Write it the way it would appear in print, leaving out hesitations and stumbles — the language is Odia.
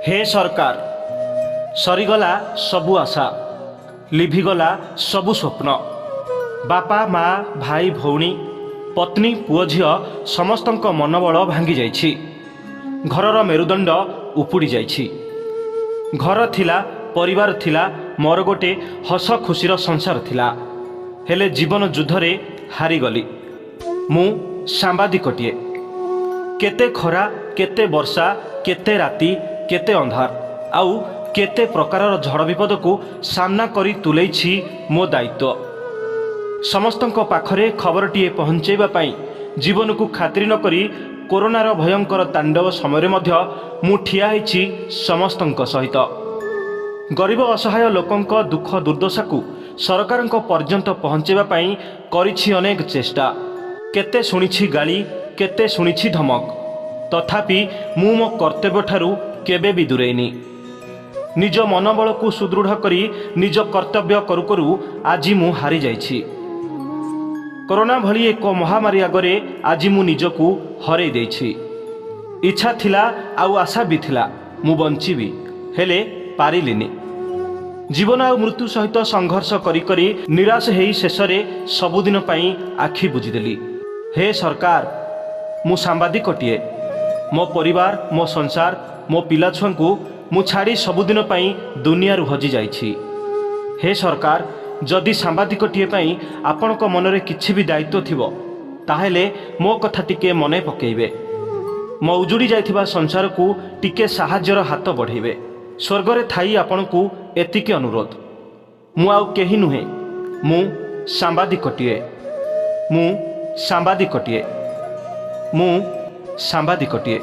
ହେ ସରକାର, ସରିଗଲା ସବୁ ଆଶା, ଲିଭିଗଲା ସବୁ ସ୍ୱପ୍ନ। ବାପା, ମା, ଭାଇ, ଭଉଣୀ, ପତ୍ନୀ, ପୁଅ, ଝିଅ ସମସ୍ତଙ୍କ ମନୋବଳ ଭାଙ୍ଗି ଯାଇଛି। ଘରର ମେରୁଦଣ୍ଡ ଉପୁଡ଼ି ଯାଇଛି। ଘର ଥିଲା, ପରିବାର ଥିଲା, ମୋର ଗୋଟେ ହସ ଖୁସିର ସଂସାର ଥିଲା। ହେଲେ ଜୀବନ ଯୁଦ୍ଧରେ ହାରିଗଲି। ମୁଁ ସାମ୍ବାଦିକଟିଏ। କେତେ ଖରା, କେତେ ବର୍ଷା, କେତେ ରାତି, କେତେ ଅନ୍ଧାର ଆଉ କେତେ ପ୍ରକାରର ଝଡ଼ ବିପଦକୁ ସାମ୍ନା କରି ତୁଲେଇଛି ମୋ ଦାୟିତ୍ୱ। ସମସ୍ତଙ୍କ ପାଖରେ ଖବରଟିଏ ପହଞ୍ଚାଇବା ପାଇଁ ଜୀବନକୁ ଖାତିର ନ କରି କରୋନାର ଭୟଙ୍କର ତାଣ୍ଡବ ସମୟରେ ମଧ୍ୟ ମୁଁ ଠିଆ ହେଇଛି ସମସ୍ତଙ୍କ ସହିତ। ଗରିବ ଅସହାୟ ଲୋକଙ୍କ ଦୁଃଖ ଦୁର୍ଦ୍ଦଶାକୁ ସରକାରଙ୍କ ପର୍ଯ୍ୟନ୍ତ ପହଞ୍ଚାଇବା ପାଇଁ କରିଛି ଅନେକ ଚେଷ୍ଟା। କେତେ ଶୁଣିଛି ଗାଳି, କେତେ ଶୁଣିଛି ଧମକ, ତଥାପି ମୁଁ ମୋ କର୍ତ୍ତବ୍ୟଠାରୁ କେବେ ବି ଦୂରେଇନି। ନିଜ ମନୋବଳକୁ ସୁଦୃଢ଼ କରି ନିଜ କର୍ତ୍ତବ୍ୟ କରୁ କରୁ ଆଜି ମୁଁ ହାରିଯାଇଛି। କରୋନା ଭଳି ଏକ ମହାମାରୀ ଆଗରେ ଆଜି ମୁଁ ନିଜକୁ ହରେଇ ଦେଇଛି। ଇଚ୍ଛା ଥିଲା ଆଉ ଆଶା ବି ଥିଲା, ମୁଁ ବଞ୍ଚିବି, ହେଲେ ପାରିଲିନି। ଜୀବନ ଆଉ ମୃତ୍ୟୁ ସହିତ ସଂଘର୍ଷ କରି କରି ନିରାଶ ହେଇ ଶେଷରେ ସବୁଦିନ ପାଇଁ ଆଖି ବୁଜିଦେଲି। ହେ ସରକାର, ମୁଁ ସାମ୍ବାଦିକଟିଏ। ମୋ ପରିବାର, ମୋ ସଂସାର, ମୋ ପିଲାଛୁଆଙ୍କୁ ମୁଁ ଛାଡ଼ି ସବୁଦିନ ପାଇଁ ଦୁନିଆରୁ ହଜିଯାଇଛି। ହେ ସରକାର, ଯଦି ସାମ୍ବାଦିକଟିଏ ପାଇଁ ଆପଣଙ୍କ ମନରେ କିଛି ବି ଦାୟିତ୍ୱ ଥିବ, ତାହେଲେ ମୋ କଥା ଟିକେ ମନେ ପକେଇବେ। ମୋ ଉଜୁଡ଼ି ଯାଇଥିବା ସଂସାରକୁ ଟିକେ ସାହାଯ୍ୟର ହାତ ବଢ଼େଇବେ। ସ୍ୱର୍ଗରେ ଥାଇ ଆପଣଙ୍କୁ ଏତିକି ଅନୁରୋଧ। ମୁଁ ଆଉ କେହି ନୁହେଁ, ମୁଁ ସାମ୍ବାଦିକଟିଏ। ମୁଁ ସାମ୍ବାଦିକଟିଏ। ମୁଁ ସାମ୍ବାଦିକଟିଏ।